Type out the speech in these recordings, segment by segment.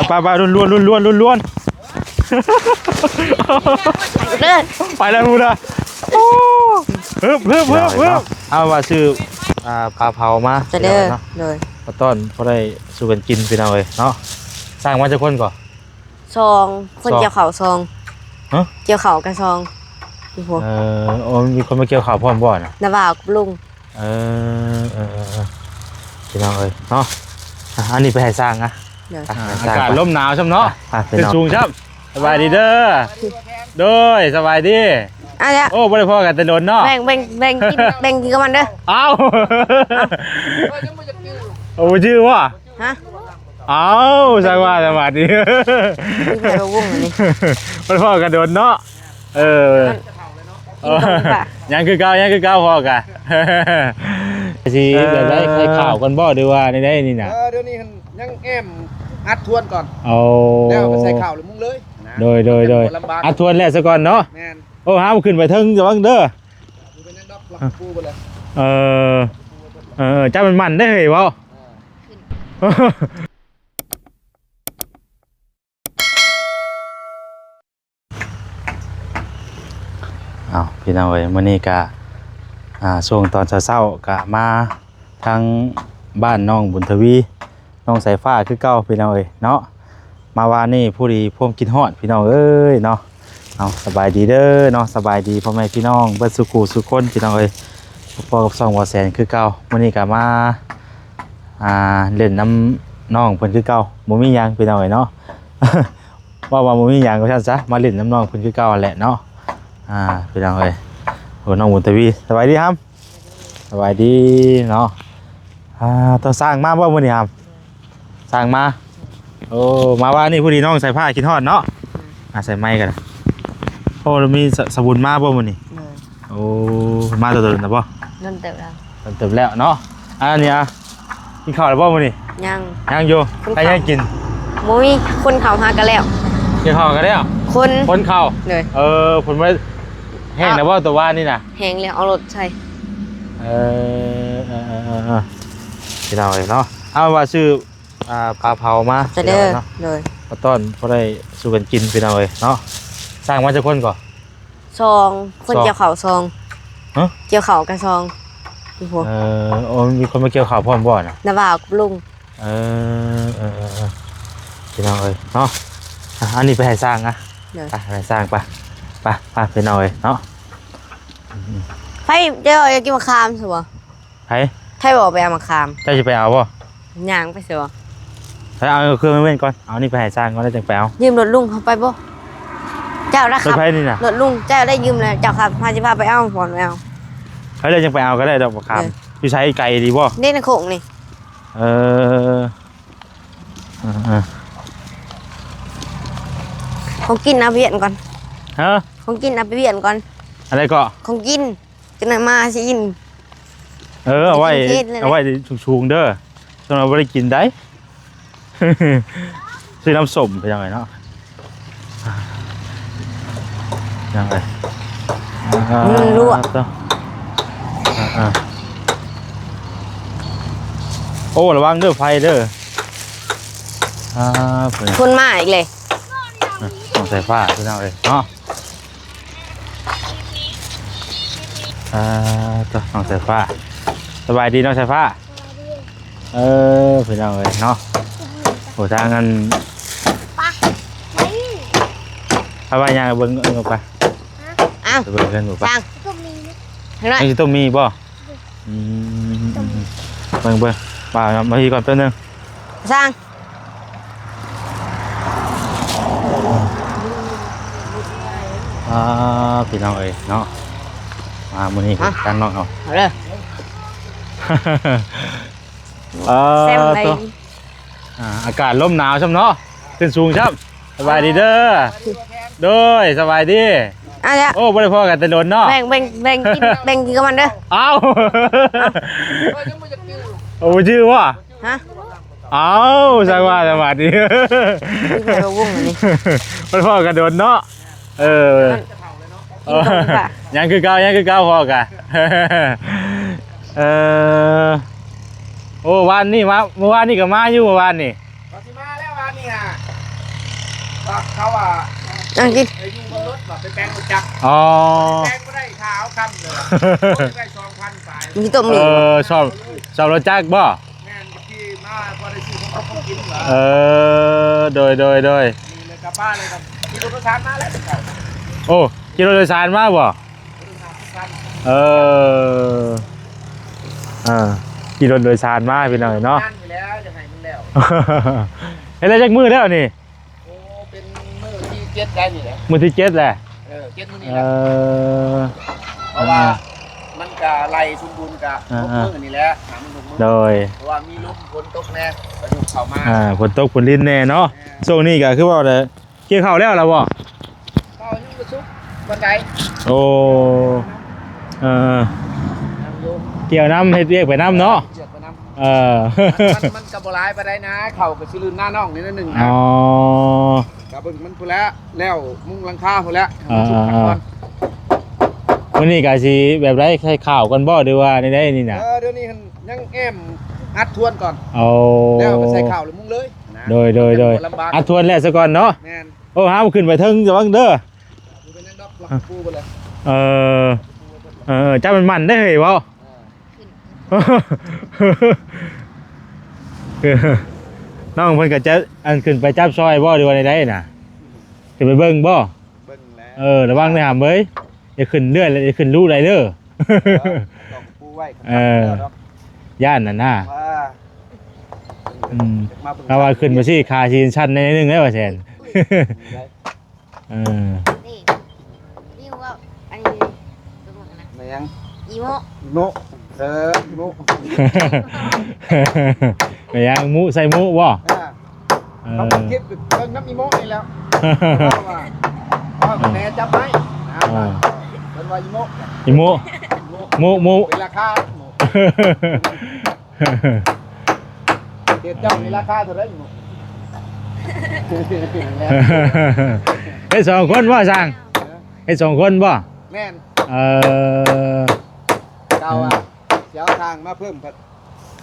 ໄປໆ ລ້ວນໆ ລ້ວນໆ ລ້ວນໆ ເດີ ໄປແລ້ວພຸ້ນນະ. ໂອ້ ຮຶບ ຮຶບ ຮຶບ ຮຶບ ເອົາວ່າຊື້ ອ່າ ປາເຜົາມາ ເດີ ເນາະ ໂດຍ ມາຕ້ອນ ພໍໄດ້ສູ່ກັນກິນ ພີ່ນ້ອງເອີຍເນາະ. ສ້າງມາຈັກຄົນກໍ? ສອງ ຄົນ ສອງ ກ່ຽວເຂົ້າສອງ ຮະ? ກ່ຽວເຂົ້າກະສອງ ໂອ້ໂຫ ເອີ ໂອ້ ມີຄົນມາກ່ຽວເຂົ້າພ້ອມບໍ່ນະ? ນ້າບ່າວກັບລຸງ. ເອີ ເອີ ເອີ ເອີ ພີ່ນ້ອງເອີຍເນາະ. ອ່ະ ອັນນີ້ໄປໃຫ້ຊ່າງນະ ເດີ ອ່ະ ອາກາດລົມໜາວຊ້ຳເນາະ ຂຶ້ນສູງຊ້ຳ. ສະບາຍດີເດີ ໂດຍ ສະບາຍດີ. ອ່ະ ໂອ້ ບໍ່ໄດ້ພໍ້ກັນແຕ່ດົນເນາະ ແບ່ງ ແບ່ງ ແບ່ງກິນ ແບ່ງກິນກັບມັນເດີ. ອ້າວ ໂອ້ ບໍ່ຈື່ບໍ່? ຮະ? ອ້າວ ຊ່າງວ່າແລ້ວບາດນີ້ ມີໃຜມາວົງອັນນີ້ ບໍ່ໄດ້ພໍ້ກັນດົນເນາະ. ເອີ ກິນກ່ອນດີກວ່າ ຍັງຄືເກົ່າ ຍັງຄືເກົ່າ ພໍ້ກະ ຊິ ເອີ ແບບໃດ ໄຂ່ຂາວກ່ອນບໍ່ ຫຼືວ່າແນວໃດນີ້ນະ? ເອີ ດຽວນີ້ຫັ້ນຍັງແອ້ມອັດທວນກ່ອນ. ໂອ້ ແລ້ວໄປໃສ່ເຂົ້າແລ້ວມຸງເລີຍນະ. ໂດຍ ໂດຍ ໂດຍ ອັດທວນແລ້ວຊະກ່ອນເນາະ. ແມ່ນ. ໂອ້ ຫາມຂຶ້ນໄປເທິງລະວັງເດີ. ເອີ ເອີ ເອີ ຈັບມັນໆ ເດ້ເຮີ້ຍ ເວົ້າ. ເອົາ ພີ່ນ້ອງເອີຍ ມື້ນີ້ກະ ອ່າ ຊ່ວງຕອນເຊົ້າໆ ກະມາທາງບ້ານນ້ອງບຸນທະວີ ນ້ອງສາຍຟ້າຄືເກົ່າ ພີ່ນ້ອງເອີຍເນາະ. ມາວານນີ້ພໍດີພວມຄິດຮອດ ພີ່ນ້ອງເອີຍເນາະ. ເອົາ ສະບາຍດີເດີເນາະ ສະບາຍດີພໍ່ແມ່ພີ່ນ້ອງເບິດສູ່ຄູ່ສູ່ຄົນ ພີ່ນ້ອງເອີຍ. ພໍ້ກັບຊ່ອງບໍ່ແສນຄືເກົ່າ ມື້ນີ້ກະມາ ອ່າ ຫຼິ້ນນຳນ້ອງເພິ່ນຄືເກົ່າ ບໍ່ມີຫຍັງ ພີ່ນ້ອງເອີຍເນາະ. ເວົ້າວ່າບໍ່ມີຫຍັງວ່າຊັ້ນຊະ ມາຫຼິ້ນນຳນ້ອງເພິ່ນຄືເກົ່າຫັ້ນແຫຼະເນາະ. ອ່າ ພີ່ນ້ອງເອີຍ ໂອ້ ນ້ອງບຸນທະວີ ສະບາຍດີຫຳ. ສະບາຍດີເນາະ. ອ່າ ຕ້ອງສ້າງມາບໍ່ມື້ນີ້ຫຳ? ສ້າງມາ. ໂອ້ ມາວານນີ້ພໍດີນ້ອງສາຍຟ້າຄິດຮອດເນາະ. ອ່າ ໃສ່ໄມກະໄດ້. ໂອ້ ແລ້ວມີສະ ສະບຸນມາບໍ່ມື້ນີ້? ໂດຍ. ໂອ້ ມາແຕ່ດົນແລ້ວບໍ່? ດົນເຕີບແລ້ວ ດົນເຕີບແລ້ວເນາະ. ອັນນີ້ ກິນເຂົ້າແລ້ວບໍ່ມື້ນີ້? ຍັງ ຍັງຢູ່. ໃຜຍັງກິນ? ບໍ່ມີ. ຄົນເຂົ້າຫາກະແລ້ວ ກິນເຂົ້າກະແລ້ວ. ຄົນ ຄົນເຂົ້າ. ໂດຍ. ເອີ ເພິ່ນບໍ່ໄດ້ແຫ້ງແລ້ວບໍ່ ແຕ່ວານນີ້ນະ? ແຫ້ງແລ້ວ ເອົາລົດໃສ່. ເອີ ເອີ ເອີ ເອີ ເອີ ພີ່ນ້ອງເອີຍເນາະ. ເອົາວ່າຊື້ ອ່າ ປາເຜົາມາ ເດີ ເນາະ ໂດຍ ມາຕ້ອນ ພໍໄດ້ສູ່ກັນກິນ ພີ່ນ້ອງເອີຍເນາະ. ສ້າງມາຈັກຄົນກໍ? ສອງ ຄົນ ສອງ ກ່ຽວເຂົ້າສອງ ຮະ? ກ່ຽວເຂົ້າກະສອງ ໂອ້ໂຫ ເອີ ໂອ້ ມີຄົນມາກ່ຽວເຂົ້າພ້ອມບໍ່ນະ? ນ້າບ່າວກັບລຸງ. ເອີ ເອີ ເອີ ເອີ ພີ່ນ້ອງເອີຍເນາະ. ອ່ະ ອັນນີ້ໄປໃຫ້ຊ່າງນະ ໂດຍ ໄປໃຫ້ຊ່າງ ໄປ ໄປ ໄປ ພີ່ນ້ອງເອີຍເນາະ. ໃຜ ເຈົ້າຢາກກິນໝາກຂາມຊະບໍ່? ໃຜ? ໃຜບອກໄປເອົາໝາກຂາມ. ເຈົ້າຊິໄປເອົາບໍ່? ຍ່າງໄປຊະບໍ່? ໄປເອົາເຄື່ອງເວັ້ນກ່ອນ ເອົານີ້ໄປໃຫ້ຊ່າງກ່ອນ ແລ້ວຈັ່ງໄປເອົາ. ຢືມລົດລຸງເຂົາໄປບໍ່? ເຈົ້າລະຂັບ ລົດໃຜນີ້ນະ? ລົດລຸງ ເຈົ້າໄດ້ຢືມແລ້ວ ເຈົ້າຂັບ ພາຊິພາໄປເອົາ ກ່ອນໄປເອົາ. ໃຜລະຈັ່ງໄປເອົາກໍໄດ້ດອກ ບັກຂາມ. ເອີ ຢູ່ໃສ ໄກດີບໍ່? ເດ້ ໃນໂຄກນີ້. ເອີ ເອີ ເອີ ຂອງກິນເອົາໄປວຽນກ່ອນ. ຮະ? ຂອງກິນເອົາໄປວຽນກ່ອນ. ອັນໃດເກາະ? ຂອງກິນ. ຈັ່ງນັ້ນມາຊິອີນ. ເອີ ເອົາໄວ້ ເອົາໄວ້ສູງໆເດີ ສຳລັບບໍ່ໄດ້ກິນໄດ໋. ຊື້ນ້ຳສົ້ມໄປຈັ່ງໃດເນາະ ຈັ່ງໃດ. ມັນລວກ ອ່າ ໂອ້ ລະວັງເດີ ໄຟເດີ. ອ່າ ເພິ່ນ ຄົນມາອີກເລີຍ ອ່າ ຕ້ອງໃສ່ຜ້າ ພີ່ນ້ອງເອີຍເນາະ. ອ່າ ໂຕ ນ້ອງສາຍຟ້າ ສະບາຍດີນ້ອງສາຍຟ້າ. ເອີ ພີ່ນ້ອງເອີຍເນາະ ໂອ້ ທາງນັ້ນ ໄປ ໄປ ຍ່າງໄປເບິ່ງ ເອີ ໄປ ອ້າວ ໄປເບິ່ງເຮືອນ ໄປ ຊ່າງ ຍັງຊິຕົ້ມໝີ່ບໍ່? ອືມ ເບິ່ງ ເບິ່ງ ມາ ມາພີ້ກ່ອນແປັບໜຶ່ງ ຊ່າງ. ອ່າ ພີ່ນ້ອງເອີຍເນາະ ມາມື້ນີ້ ມາ ທາງນ້ອງເຮົາ ເອົາເດີ ເອີ ແຊມໄດ້ ໂຕ ອ່າ ອາກາດລົມໜາວຊ້ຳເນາະ ຂຶ້ນສູງຊ້ຳ. ສະບາຍດີເດີ ໂດຍ ສະບາຍດີ. ອ່ະ ໂອ້ ບໍ່ໄດ້ພໍ້ກັນແຕ່ດົນເນາະ ແບ່ງ ແບ່ງ ແບ່ງກິນ ແບ່ງກິນກັບມັນເດີ. ອ້າວ ໂອ້ ບໍ່ຈື່ບໍ່? ຮະ? ອ້າວ ຊ່າງວ່າແລ້ວບາດນີ້ ມີໃຜມາວົງອັນນີ້ ບໍ່ໄດ້ພໍ້ກັນດົນເນາະ. ເອີ ຍັງຄືເກົ່າ ຍັງຄືເກົ່າ ພໍ້ກະ ເອີ ໂອ້ ວານນີ້ມາ ມື້ວານນີ້ກໍມາຢູ່ ມື້ວານນີ້ ວ່າຊິມາແລ້ວ ວານນີ້ຫາ ເຂົາວ່າ ອັນນີ້ ໄປຢູ່ກັບລົດວ່າໄປແປງລົດຈັກ ອໍ ແປງບໍ່ໄດ້ ຖ້າເອົາຄຳເລີຍ ໄດ້ສອງພັນປາຍ ມີຕົ້ມ ເອີ ມີ ຊອບ ຊອບລົດຈັກບໍ່? ແມ່ນ ຂີ່ມາພໍໄດ້ຊື້ຂອງກິນ ເອີ ໂດຍ ໂດຍ ໂດຍ ນີ້ເລີຍກັບບ້ານເລີຍ ຂີ່ລົດໂດຍສານມາແລ້ວ ໂອ້ ຂີ່ລົດໂດຍສານມາບໍ່? ເອີ ເອີ ຂີ່ລົດໂດຍສານມາພີ່ນ້ອງເອີຍເນາະ ງານນີ້ແຫຼະ ຢາກໃຫ້ມັນແລ້ວ ເຮັດໄດ້ຈັກມື້ແລ້ວນີ້? ໂອ້ ເປັນມື້ທີເຈັດໄດ້ນີ້ແຫຼະ ມື້ທີເຈັດແຫຼະ ເອີ ເຈັດມື້ນີ້ແຫຼະ ເອີ ເພາະວ່າ ອ່າ ມັນກະໄລ່ສົມບູນກະ ອ່າ ຫົກມື້ນີ້ແຫຼະ ຫາມື້ຫົກມື້ ໂດຍ ເພາະວ່າມີລົມຝົນຕົກແດ່ ກະຍຸບເຂົ້າມາ ອ່າ ຝົນຕົກຝົນລິນແດ່ເນາະ ແມ່ນ ຊ່ວງນີ້ກະຄືວ່າແຫຼະ ກ່ຽວເຂົ້າແລ້ວລະບໍ່? ເຂົ້າຍັງບໍ່ສຸກປານໃດ ໂອ້ ເອີ ຍັງຢູ່ ກ່ຽວນຳ ເຮັດວຽກໄປນຳເນາະ ເຮັດວຽກໄປນຳ ເອີ ມັນ ມັນ ມັນກໍບໍ່ຫຼາຍປານໃດນະ ເຂົ້າກໍຊິລື່ນໜ້ານ້ອງນິດໜຶ່ງນະ ອໍ ກໍເບິ່ງມັນພຸ້ນແຫຼະ ແລ້ວມຸງຫຼັງຄາພຸ້ນແຫຼະ ໃຫ້ມັນສຸກ ອ່າ ພັກຜ່ອນ ມື້ນີ້ກໍຊິແບບໃດ ໃສ່ຂາວກ່ອນບໍ່ ຫຼືວ່າແນວໃດນີ້ນະ? ເອີ ດຽວນີ້ຫັ້ນຍັງແອ້ມອັດທວນກ່ອນ ໂອ້ ແລ້ວກໍໃສ່ຂາວແລ້ວມຸງເລີຍນະ ໂດຍ ໂດຍ ໂດຍ ມັນຈະບໍ່ລຳບາກ ອັດທວນແລ້ວຊະກ່ອນເນາະ ແມ່ນ ໂອ້ ຫາມຂຶ້ນໄປເທິງລະວັງເດີ ບໍ່ເປັນຫຍັງດອກ ລັກປູໄປເລີຍ ເອີ ເອີ ຈັບມັນໝັ້ນໄດ້ເຮີ້ຍເວົ້າ ເອີ ຄືນ້ອງເພິ່ນກໍຈະ ອັນ ຂຶ້ນໄປຈັບຊ່ອຍບໍ່ ຫຼືວ່າໃດໆນະ? ຂຶ້ນໄປເບິ່ງບໍ່? ເບິ່ງແລ້ວ ເອີ ລະວັງເດີຫາມເອີຍ ຢ່າຂຶ້ນເລື່ອຍ ຢ່າຂຶ້ນລຸໄຫຼເດີ ເອີ ຕ້ອງປູໄວ້ ເອີ ຢ້ານນັ້ນນະ ວ່າ ອືມ ຖ້າວ່າຂຶ້ນມາຊີ້ ຂາຊິສັ່ນແດ່ໜຶ່ງເດ້ວ່າແຊນ ເອີ ນີ້ ນີ້ວ່າ ອັນນີ້ ຕົກລົງນະ ແມ່ນຫຍັງ? ອີໂມະ ອີໂມະ ເອີ ອີໂມະ ແມ່ນຫຍັງ? ມຸ ໃສ່ມຸບໍ່? ອ່າ ເອີ ເຂົາກໍຄິດເບິ່ງນຳອີໂມະນີ້ແຫຼະ ເພາະວ່າ ເພາະວ່າແມ່ຈັບໄມ້ນະ ເອີ ເພິ່ນວ່າອີໂມະ ອີໂມະ ອີໂມະ ມຸ ມຸ ເປັນລາຄາ ເຂດເຈົ້ານີ້ລາຄາເທົ່າໃດ? ເຮັດສອງຄົນບໍ່ຊ່າງ? ເຮັດສອງຄົນບໍ່? ແມ່ນ ເອີ ເຈົ້າວ່າ ເອີ ຊິເອົາຊ່າງມາເພີ່ມ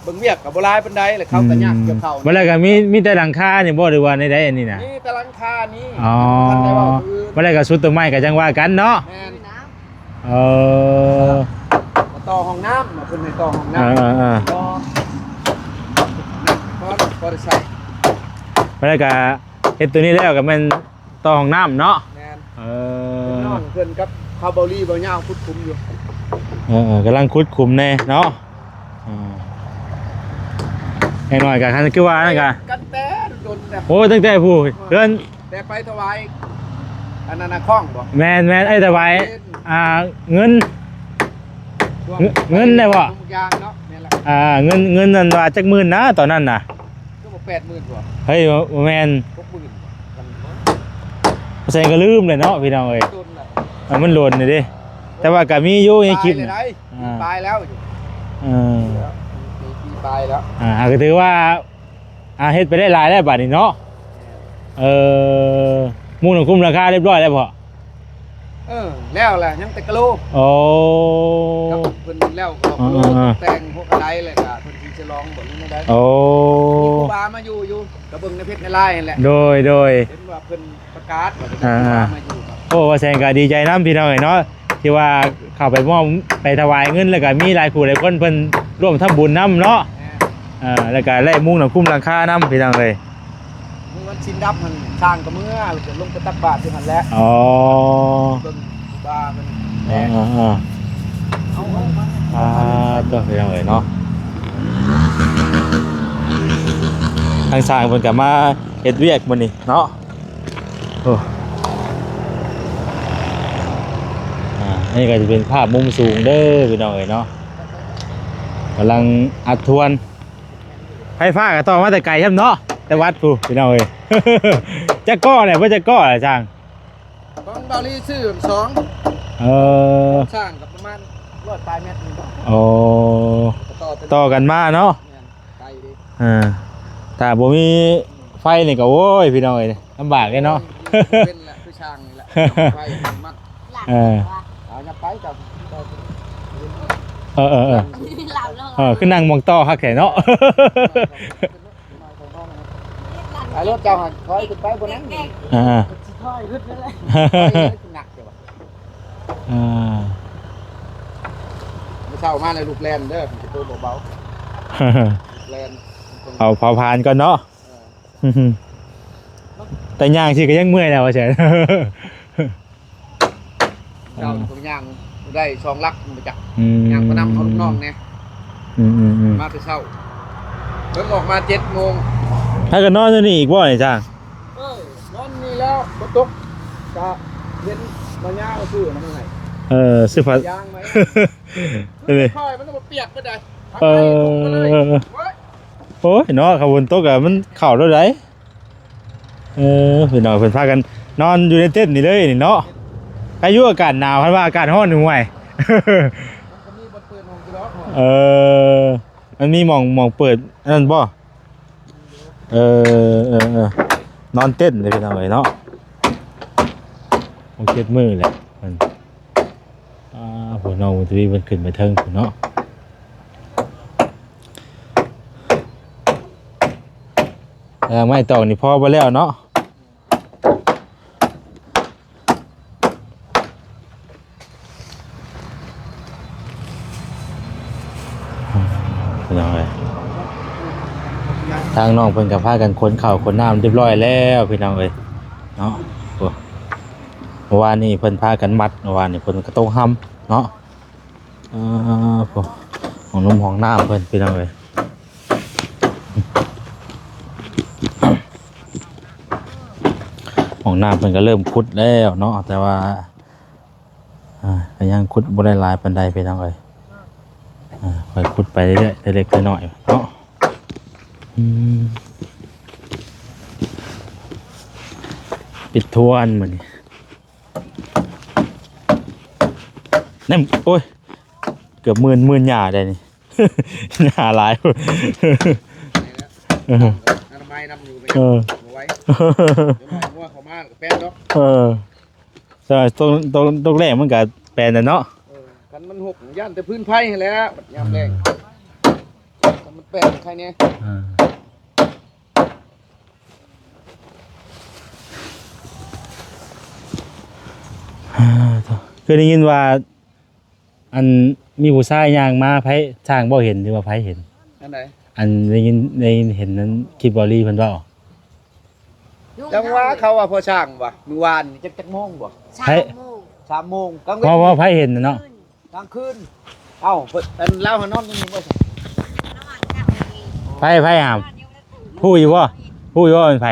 ເບິ່ງວຽກກໍບໍ່ຫຼາຍປານໃດ ແລ້ວເຂົາກໍຍາກກ່ຽວເຂົ້າ ອືມ ບັດແລ້ວກໍມີ ມີແຕ່ຫຼັງຄານີ້ບໍ່ ຫຼືວ່າໃນໃດອັນນີ້ນະ? ມີແຕ່ຫຼັງຄານີ້ ອໍ ບໍ່ທັນໄດ້ເວົ້າ ບັດແລ້ວກໍສຸດຕົ້ນໄມ້ກໍຈັ່ງວ່າກັນເນາະ ແມ່ນ ເອີ ຕໍ່ຫ້ອງນ້ຳ ເພິ່ນໃຫ້ຕໍ່ຫ້ອງນ້ຳ ເອີ ເອີ ເອີ ຕໍ່ ພໍ ພໍໄດ້ໃຊ້ ແລ້ວກະເຮັດໂຕນີ້ແລ້ວກະແມ່ນຕໍ່ຫ້ອງນ້ຳເນາະ ແມ່ນ ເອີ ນ້ອງເພິ່ນກັບເຂົາເບົາຫຼີເບົາຍາວຂຸດຂຸມຢູ່ ເອີ ເອີ ກຳລັງຂຸດຂຸມແນ່ເນາະ ເອີ ຢ່າງໜ້ອຍກະຄັນຄືວ່ານັ້ນກະ ກັນແຕ່ດົນແລ້ວ ໂອ້ ຕັ້ງແຕ່ຜູ້ ເອີ ເຮືອນ ແຕ່ໄປຖວາຍອັນນັ້ນນະ ຄ້ອງບໍ່? ແມ່ນໆ ໄອ້ຖວາຍ ເອີ ອ່າ ເງິນ ເງິນໄດ້ບໍ່? ທຸກຢ່າງເນາະ ແມ່ນລະ ອ່າ ເງິນ ເງິນນັ້ນວ່າຈັກໝື່ນນະ ຕອນນັ້ນນະ ຄືບໍ່ແປດໝື່ນບໍ່? ເຮີ້ຍ ບໍ່ແມ່ນ ຫົກໝື່ນບໍ່? ແສນກໍລືມແລ້ວເນາະ ພີ່ນ້ອງເອີຍ ດົນລະ ເອີ ມັນດົນແລ້ວເດ້ ແຕ່ວ່າກໍມີຢູ່ໃນຄລິບ ປີປາຍແລ້ວ ອ່າ ເອີ ປີ ປີປາຍແລ້ວ ອ່າ ກໍຖືວ່າ ອ່າ ເຮັດໄປໄດ້ຫຼາຍແລ້ວບາດນີ້ເນາະ ເອີ ມຸງນຳຄຸ້ມຫຼັງຄາຮຽບຮ້ອຍແລ້ວບໍ່? ເອີ ແລ້ວແຫຼະ ຍັງແຕ່ກະໂລ ໂອ້ ເພິ່ນແລ້ວກໍກະໂລ ເອີ ແຕ່ງພວກກະໄດ ແລ້ວກະເພິ່ນຊິສະຫຼອງບໍ່ ຫຼືແນວໃດ ໂອ້ ມີຄູບາມາຢູ່ຢູ່ ກໍເບິ່ງໃນເຟສໃນລາຍຫັ້ນແຫຼະ ໂດຍ ໂດຍ ເຫັນວ່າເພິ່ນ ປະກາດວ່າຈະ ອ່າ ມາຢູ່ ໂອ້ ວ່າແສນກໍດີໃຈນຳພີ່ນ້ອງເອີຍເນາະ ທີ່ວ່າເຂົ້າໄປມອບ ໄປຖວາຍເງິນ ແລ້ວກໍມີຫຼາຍຄູ່ຫຼາຍຄົນເພິ່ນຮ່ວມທຳບຸນນຳເນາະ ແມ່ນ ເອີ ແລ້ວກໍໄດ້ມຸງນຳຄຸ້ມຫຼັງຄານຳ ພີ່ນ້ອງເອີຍ ມື້ວັນສິນດັບຫັ້ນ ຊ່າງກໍເມືອ ແລ້ວກໍລົງໄປຕັກບາດຢູ່ຫັ້ນແຫຼະ ອໍ ເບິ່ງ ບາເພິ່ນ ເອີ ເອີ ເອີ ເອົາ ເອົາມາ ອ່າ ຕົວະ ພີ່ນ້ອງເອີຍເນາະ ທາງຊ່າງເພິ່ນກໍມາເຮັດວຽກມື້ນີ້ເນາະ ໂອ້ ອ່າ ອັນນີ້ກໍຈະເປັນພາບມຸມສູງເດີ ພີ່ນ້ອງເອີຍເນາະ ກຳລັງອັດທວນ ໄຟຟ້າກໍຕໍ່ມາແຕ່ໄກຊ້ຳເນາະ ແຕ່ວັດພຸ້ນ ພີ່ນ້ອງເອີຍ ຈັກກໍແຫຼະ ເບິດຈັກກໍແຫຼະຊ່າງ? ຂອງເບົາຫຼີຊື້ສອງ ເອີ ສ້າງກໍປະມານຮ້ອຍປາຍແມັດນີ້ ໂອ້ ຕໍ່ກັນມາເນາະ ແມ່ນ ໄກເດ້ ເອີ ຖ້າບໍ່ມີໄຟນີ້ກໍ ໂອ້ຍ ພີ່ນ້ອງເອີຍ ລຳບາກເດ້ເນາະ ເປັນແຫຼະ ຄືຊ່າງນີ້ແຫຼະ ໄຟມັດ ເອີ ເອົາຫຍັບໄປເຈົ້າ ເອີ ເອີ ເອີ ເອີ ຄືນັ່ງມອງຕໍ່ຄັກແທ້ເນາະ. ຖ້າລົດເຈົ້າຫັ້ນຖອຍຂຶ້ນໄປບໍ່ນັ້ນນີ້ ອ່າ ຊິຖອຍຂຶ້ນນັ້ນແຫຼະ ຖອຍຂຶ້ນໜັກເດ້ວ່າ ອ່າ ມື້ເຊົ້າມາແລ້ວລູກແລ່ນເດີ ມັນຊິໂຕເບົາໆ ແລ່ນ ເອົາເຜົາຜານກ່ອນເນາະ ເອີ ແຕ່ຍ່າງຊິກໍຍັງເມື່ອຍແລ້ວວ່າຊັ້ນ ເຈົ້າກໍຍ່າງໄດ້ສອງຫຼັກ ບໍ່ຈັກ ອືມ ຍ່າງໄປນຳເອົາລູກນ້ອງແດ່ ອືມໆໆ ມາແຕ່ເຊົ້າ ເພິ່ນອອກມາເຈັດໂມງ ພາກັນນອນຢູ່ນີ້ອີກບໍ່ນີ້ຊ່າງ? ເອີ ນອນນີ້ແລ້ວ ຝົນຕົກ ກະເຫັນມາຍ່າງຊື້ນຳໃຫ້ ເອີ ຊື້ຜ້າ ຢາງໄວ້ ເອີ ຄ່ອຍ ມັນບໍ່ປຽກປານໃດ ເອີ ໂອ້ຍ ໂອ້ຍເນາະ ຄັນຝົນຕົກກະມັນເຂົ້າໂລດໃດ ເອີ ພີ່ນ້ອງເພິ່ນພາກັນນອນຢູ່ໃນເຕັນນີ້ເລີຍນີ້ເນາະ ໃຄຢູ່ອາກາດໜາວ ຄັນວ່າອາກາດຮ້ອນນີ້ ໂອ້ຍ ມັນກໍມີບ່ອນເປີດຫ້ອງຢູ່ດອກ ເອີ ມັນມີໝ່ອງ ໝ່ອງເປີດອັນນັ້ນບໍ່? ເອີ ເອີ ເອີ ນອນເຕັນເດ້ພີ່ນ້ອງເອີຍເນາະ ຫົກເຈັດມື້ແຫຼະເພິ່ນ ອ່າ ຜູ້ນ້ອງບຸນທະວີເພິ່ນຂຶ້ນໄປເທິງພຸ້ນເນາະ ເອີ ໄມ້ຕອກນີ້ພໍບໍ່ແລ້ວເນາະ ພີ່ນ້ອງເອີຍ ທາງນ້ອງເພິ່ນກໍພາກັນຂົນເຂົ້າຂົນນ້ຳຮຽບຮ້ອຍແລ້ວພີ່ນ້ອງເອີຍເນາະ ໂອ້ ເມື່ອວານນີ້ເພິ່ນພາກັນມັດ ເມື່ອວານນີ້ເພິ່ນກໍຕົກຮຳເນາະ ເອີ ໂອ້ ຫ້ອງນົມຫ້ອງນ້ຳເພິ່ນພີ່ນ້ອງເອີຍ ຫ້ອງນ້ຳເພິ່ນກໍເລີ່ມຂຸດແລ້ວເນາະ ແຕ່ວ່າ ອ່າ ກໍຍັງຂຸດບໍ່ໄດ້ຫຼາຍປານໃດພີ່ນ້ອງເອີຍ ອ່າ ຄ່ອຍຂຸດໄປເລື້ອຍໆ ເລັກໆ ນ້ອຍໆ ເນາະ ອືມ ປິດທວນມື້ນີ້ ແໜ້ ໂອ້ຍ ເກືອບໝື່ນ ໝື່ນຫຍ້າໄດ໋ນີ້ ຫຍ້າຫຼາຍ ອະນາໄມນຳຢູ່ ເອີ ບໍ່ໄຫວ ດຽວໃຫ້ງົວເຂົ້າມາແປນດອກ ເອີ ໃຊ່ ຕົກ ຕົກ ຕົກແລງມັນກະແປນແຫຼະເນາະ ເອີ ຄັນມັນຫົກ ຢ້ານແຕ່ພື້ນໄຟຫັ້ນແຫຼະ ບັດຍາມແລງ ອືມ ຄັນມັນແປນໄຄແດ່ ອ່າ ອ່າ ໂທ້ ຄືໄດ້ຍິນວ່າ ອັນ ມີຜູ້ຊາຍຍ່າງມາ ໃຜ ຊ່າງບໍ່ເຫັນ ຫຼືວ່າໃຜເຫັນ? ອັນໃດ? ອັນໄດ້ຍິນ ໄດ້ເຫັນນັ້ນ ຄລິບເບົາຫຼີເພິ່ນເວົ້າ ຈັງຫວະເຂົາວ່າພໍ່ຊ່າງວ່າ ມື້ວານນີ້ຈັກ ຈັກໂມງບໍ່? ສາມໂມງ ສາມໂມງ ກາງເວັນ ເວົ້າ ເວົ້າໃຜເຫັນນະເນາະ ກາງຄືນ ເອົ້າ ເພິ່ນ ອັນລາວຫານອນຢູ່ນີ້ບໍ່? ໃຜ ໃຜຫາ ຮູ້ຢູ່ບໍ່? ຮູ້ຢູ່ບໍ່ເປັນໃຜ?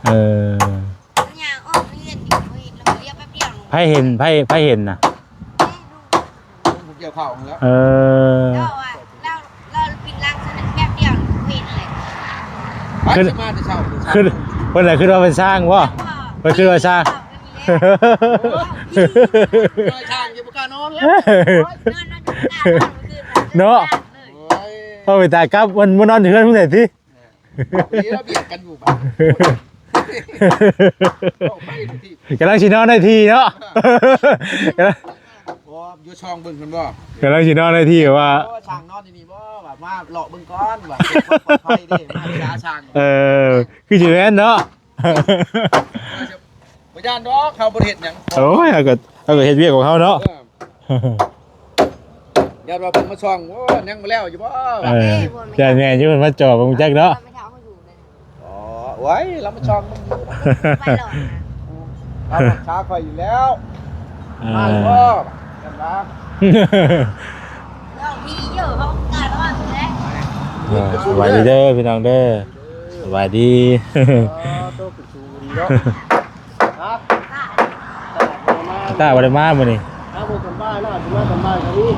ເອີ ຍ່າງອອກເຫັນຢູ່ ເຫັນແລ້ວກໍລຽວແປັບດຽວ ໃຜເຫັນ ໃຜ ໃຜເຫັນນະ? ເອີ ລາວ ລາວ ລາວປິ່ນຫຼັງໃສ່ແປັບດຽວເຫັນເລີຍ ຄື ຄື ເພິ່ນລະຄິດວ່າເປັນຊ້າງບໍ່? ເພິ່ນຄິດວ່າຊ້າງ ໂອ້ຍ ຊ້າງຢູ່ບໍ່ກ້ານອນແລ້ວ ນອນ ນອນຢູ່ບໍ່ກ້ານອນ ເນາະ ໂອ້ຍ ເອົາໄປຕາຍກັບ ມັນມານອນຢູ່ເຮືອນມື້ໃດຕິ? ດີລະບຽດກັນຢູ່ບາດ ອອກໄປທຸກທີ ກຳລັງຊິນອນໄດ້ທີ່ເນາະ ບໍ່ ຢູ່ຊ່ອງເບິ່ງເພິ່ນບໍ່ ກຳລັງຊິນອນໄດ້ທີ່ວ່າ ໂອ້ ຊ່າງນອນຢູ່ນີ້ບໍ່ ວ່າມາເລາະເບິ່ງກ່ອນວ່າ ເປັນຄວາມປອດໄພເດ້ ມາຫາຊ່າງ ເອີ ຄືຊິແມ່ນເນາະ ບໍ່ຢ້ານດອກ ເຮົາບໍ່ໄດ້ເຮັດຫຍັງ ໂອ້ຍ ເຮົາກໍ ເຮົາກໍເຮັດວຽກຂອງເຮົາເນາະ ເອີ ຢ້ານວ່າເພິ່ນມາສ່ອງ ໂອ້ ຍັງບໍ່ແລ້ວຢູ່ບໍ່ ເອີ ຢ້ານແມ່ນຢູ່ ເພິ່ນມາຈ່ອເບິ່ງຈັກເນາະ ອໍ ໂອ້ຍ ລາວມາຊ່ອງເບິ່ງຢູ່ ໄປຫຼອດນະ ລາວຮັກສາຂ້ອຍຢູ່ແລ້ວ ເອີ ມາແລ້ວບໍ່ ກັນວ່າ ເອີ ສະບາຍດີເດີພີ່ນ້ອງເດີ ສະບາຍດີ ອໍ ໂຕຂຶ້ນສູງດີເນາະ ຮະ ຕາບໍ່ໄດ້ມາມື້ນີ້ ຕາບໍ່ສະບາຍລະ ຊິມາສະບາຍກະນີ້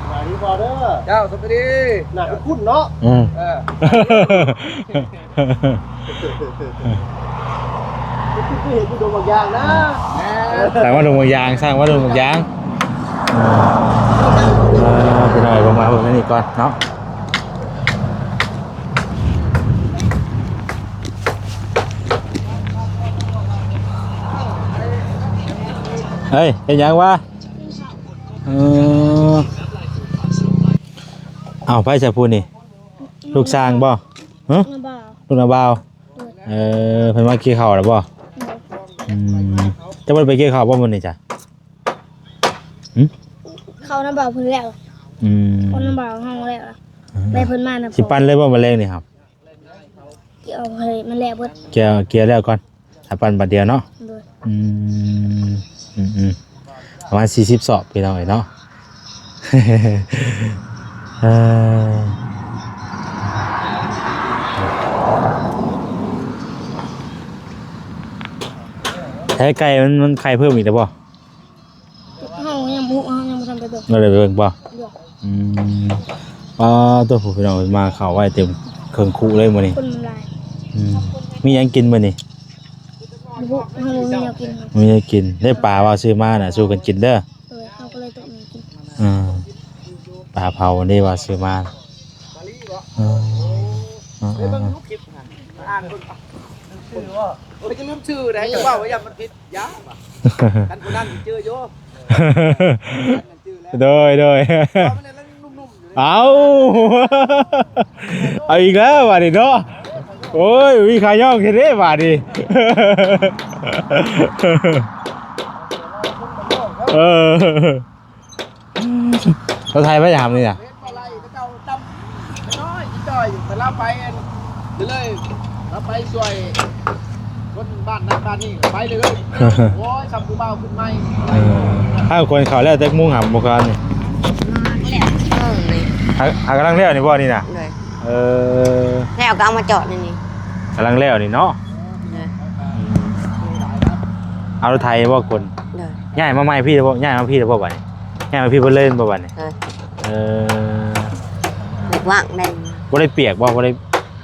ສະບາຍດີພໍ່ເດີ ເຈົ້າ ສະບາຍດີ ໜ້າຄຸ້ນໆເນາະ ອືມ ເອີ ຄືເຫັນຢູ່ດົງບາງຢາງນະ ແມ່ນ ສ້າງວ່າດົງບາງຢາງ ສ້າງວ່າດົງບາງຢາງ ເອີ ເອີ ພີ່ນ້ອງເອີຍ ເບິ່ງມາເບິ່ງອັນນີ້ກ່ອນເນາະ ເຮີ້ຍ ເຮັດຫຍັງວະ? ເອີ ເອົ້າ ໃຜຊະຜູ້ນີ້? ລູກຊ່າງບໍ່? ຮະ? ນ້າບ່າວ ລູກນ້າບ່າວ. ໂດຍ ເອີ ເພິ່ນມາກ່ຽວເຂົ້າແລ້ວບໍ່? ໂດຍ ອືມ ເຈົ້າບໍ່ໄດ້ໄປກ່ຽວເຂົ້າບໍ່ມື້ນີ້ຈ້ະ? ຫຶ? ເຂົ້ານ້າບ່າວເພິ່ນແລ້ວ. ອືມ ເຂົ້ານ້າບ່າວເຮົາແລ້ວ. ເອີ ແມ່ເພິ່ນມານຳ ຊິປັ່ນເລີຍບໍ່ມື້ແລງນີ້? ຄັບ ກ່ຽວໃຫ້ມັນແລ້ວເບິດ ກ່ຽວ ກ່ຽວແລ້ວກ່ອນ ຖ້າປັ່ນບາດດຽວເນາະ. ໂດຍ ອືມ ອືມໆ ປະມານສີ່ສິບສອບພີ່ນ້ອງເອີຍເນາະ. ເອີ ແທ້ໄກ່ມັນ ມັນໄຂ່ເພີ່ມອີກແລ້ວບໍ່? ເຮົາຍັງບໍ່ຮູ້ ເຮົາຍັງບໍ່ທັນໄປເບິ່ງ. ບໍ່ໄດ້ໄປເບິ່ງບໍ່? ໂດຍ ອືມ ປາໂຕ ພີ່ນ້ອງເອີຍ ມາເຂົ້າໄວ້ເຕັມເຄິ່ງຄຸເລີຍມື້ນີ້. ຄົນມັນຫຼາຍ. ອືມ ມີຫຍັງກິນມື້ນີ້? ບໍ່ຮູ້ ເຮົາບໍ່ມີແນວກິນ. ບໍ່ມີແນວກິນ. ໄດ້ປາວ່າຊື້ມານະ ສູ່ກັນກິນເດີ. ໂດຍ ເຮົາກໍເລີຍຕ້ອງມີກິນ. ເອີ ປາເຜົານີ້ວ່າຊື້ມາ. ເອີ ເອີ ເອີ ໄປເບິ່ງຢູ່ຄລິບຫັ້ນ ອ່ານເບິ່ງ ຊື່ບໍ່? ໂອ້ຍ ຈະລືມຊື່ໄດ໋ ຈະເວົ້າວ່າຢ້ານມັນຜິດ. ຢ່າວ່າ ຄັນຜູ້ນັ້ນເຈີຢູ່ ໂດຍ ໂດຍ ເອົາ ເອົາອີກແລ້ວບາດນີ້ເນາະ. ໂອ້ຍ ມີຂາຍອງແທ້ເດ້ບາດນີ້. ເອີ ລົດໄຖໄປຫາມນີ້ນະ. ເຫັນບໍ່ໄລ່ເຂົາເຈົ້າດຳນ້ອຍຈ່ອຍຢູ່ ແຕ່ລາວໄປ ເລີຍ ລາວໄປຊ່ວຍຄົນບ້ານນັ້ນບ້ານນີ້ໄປເລີຍ. ໂອ້ຍ ຊ່ຳຜູ້ບ່າວຂຶ້ນໃໝ່. ເອີ ພາຄົນເຂົ້າແລ້ວຈັກໂມງຫາບໍ່ການນີ້? ຫາ ຫາກຳລັງແລ້ວນີ້ບໍ່ນີ້ນະ? ໂດຍ ເອີ ແລ້ວກໍເອົາມາຈອດໃນນີ້ ກຳລັງແລ້ວນີ້ເນາະ. ໂດຍ ອືມ ເອົາລົດໄຖບໍ່ຄົນ? ໂດຍ ຍ້າຍມາໃໝ່ພີ້ແລ້ວບໍ່? ຍ້າຍມາພີ້ແລ້ວບໍ່ບາດນີ້? ຍ້າຍມາພີ້ເບິດເລີຍແມ່ນບໍ່ບາດນີ້? ໂດຍ ເອີ ວາງໄດ້ ບໍ່ໄດ້ປຽກບໍ່? ບໍ່ໄດ້